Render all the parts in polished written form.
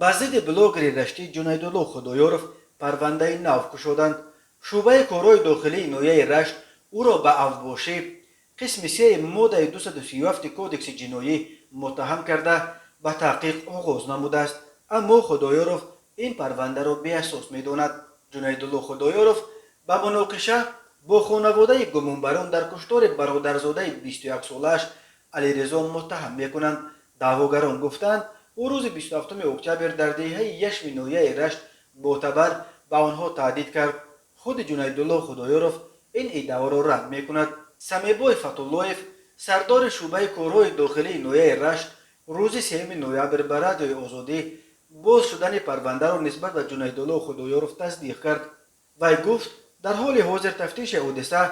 Ба зидди блогери раштӣ Ҷунайдулло Худоёров парвандаи нав кушоданд. Шӯъбаи корҳои дохилии ноҳияи Рашт ӯро ба авбошӣ, қисми сеи моддаи 237 Кодекси ҷиноӣ муттаҳам карда, ба таҳқиқ оғоз намудааст. Аммо Худоёров ин парвандаро беасос медонад. Ҷунайдулло Худоёров ба муноқиша бо хонаводаи гумонбарон дар куштори бародарзодаи 21-солааш Алирезо муттаҳам мекунанд. Даъвогарон гуфтаанд, ӯ рӯзи 27 октябр дар деҳаи Яшми ноҳияи Рашт бо табар ба онҳо таҳдид кард. Худи Ҷунайдулло Худоёров ин иддаоро рад мекунад. Самибой Фатуллоев, сардори шӯъбаи корҳои дохилии ноҳияи Рашт, рӯзи 3 ноябр ба Радиои Озодӣ боз шудани парвандаро нисбат ба Ҷунайдулло Худоёров тасдиқ кард. Вай гуфт, дар ҳоли ҳозир тафтиши ҳодиса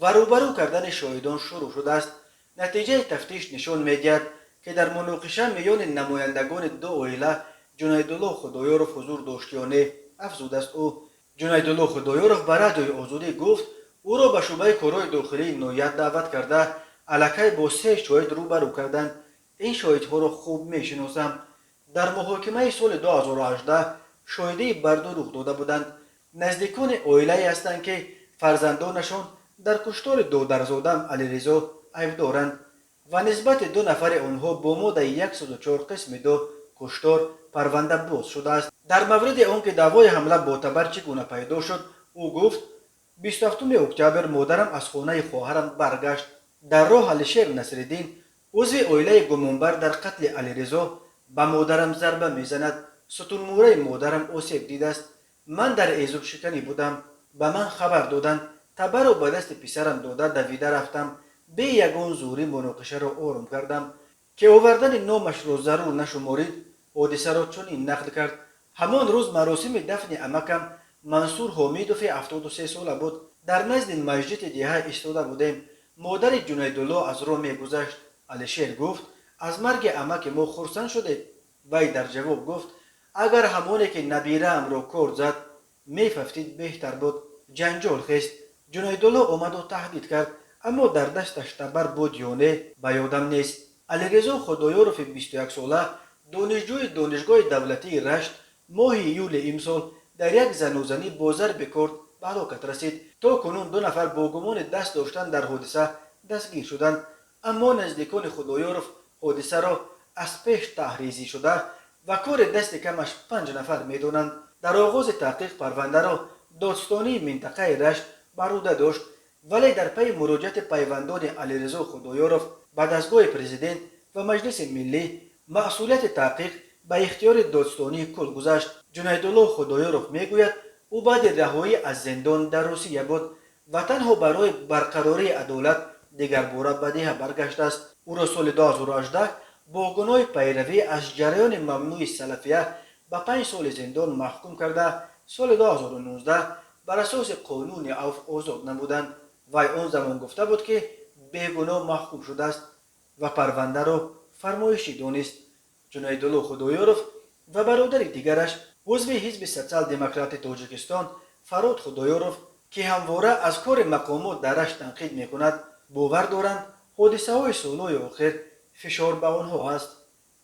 ва рӯбарӯ кардани шоҳидон шурӯъ шудааст. Натиҷаи тафтиш нишон медиҳад, ки дар муноқиша миёни намояндагони ду оила Ҷунайдулло Худоёров ҳузур дошт ё не, афзудааст ӯ. Ҷунайдулло Худоёров ба Радиои Озодӣ гуфт, ӯро ба шӯъбаи корҳои дохилии ноҳия даъват карда, аллакай бо се шоҳид рӯбарӯ карданд. Ин шоҳидҳоро хуб мешиносам. Дар муҳокимаи соли 2018 шоҳидии бардурӯғ дода буданд. Наздикони оилае ҳастанд, ки фарзандонашон дар куштори додарзодаам Алирезо айбдоранд ва нисбати ду нафари онҳо бо моддаи 104 қисми 2, куштор, парванда боз шудааст. Дар мавриди он ки даъвои ҳамла бо табар чӣ гуна пайдо шуд, ӯ гуфт: 27 октябр модарам аз хонаи хоҳарам баргашт. Дар роҳ Алишер Насриддин, узви оилаи гумонбар дар қатли Алирезо, ба модарам зарба мезанад. Сутунмӯраи модарам осеб дидааст. Ман дар эзубшиканӣ будам. Ба ман хабар доданд. Табарро ба дасти писарам дода, давида рафтам. Бе ягон зӯрӣ муноқишаро ором кардам. Ки овардани номашро зарур нашуморид, ҳодисаро чунин нақл кард: ҳамон рӯз маросими дафни амакам Мансур Ҳомидови 73-сола буд. Дар назди масҷиди деҳа истода будем. Модари Ҷунайдулло аз роҳ мегузашт. Алишер гуфт: «Аз марги амаки мо хурсанд шудед?» Вай дар ҷавоб гуфт: «Агар ҳамоне ки набираамро корд зад, мефавтид, беҳтар буд». Ҷанҷол хест. Ҷунайдулло омаду таҳдид кард, аммо дар дасташ табар буд ё не, ба ёдам нест. Алирезо Худоёрови 21-сола, донишҷӯи Донишгоҳи давлатии Рашт, моҳи июли имсол дар як занозанӣ бо зарби корд ба ҳалокат расид. То кунун ду нафар бо гумони даст доштан дар ҳодиса дастгир шуданд, аммо наздикони Худоёров ҳодисаро аз пеш таҳризӣ шуда ва кори дасти камаш панҷ нафар медонанд. Дар оғози таҳқиқ парвандаро додстонии минтақаи Рашт бар уҳда дошт, вале дар пайи муроҷиати пайвандони Алирезо Худоёров ба дастгоҳи президент ва Маҷлиси миллӣ масъулияти таҳқиқ ба ихтиёри додстонии кул гузашт. Ҷунайдулло Худоёров мегӯяд, ӯ баъди раҳоӣ аз зиндон дар Русия буд ва танҳо барои барқарории адолат дигарбора ба деҳа баргаштааст. Ӯро соли 2018 бо гуноҳи пайравӣ аз ҷараёни мамнӯи салафия ба 5 соли зиндон маҳкум карда, соли 2019 бар асоси қонуни авф озод намуданд. Вай он замон гуфта буд, ки бегуноҳ маҳкум шудааст ва парвандаро фармоишӣ донист. Ҷунайдулло Худоёров ва бародари дигараш, узви Ҳизби Социал-демократи Тоҷикистон Фарод Худоёров, ки ҳамвора аз кори мақомот дар Рашт танқид мекунад, бовар доранд, ҳодисаҳои солҳои охир фишор ба онҳо ҳаст.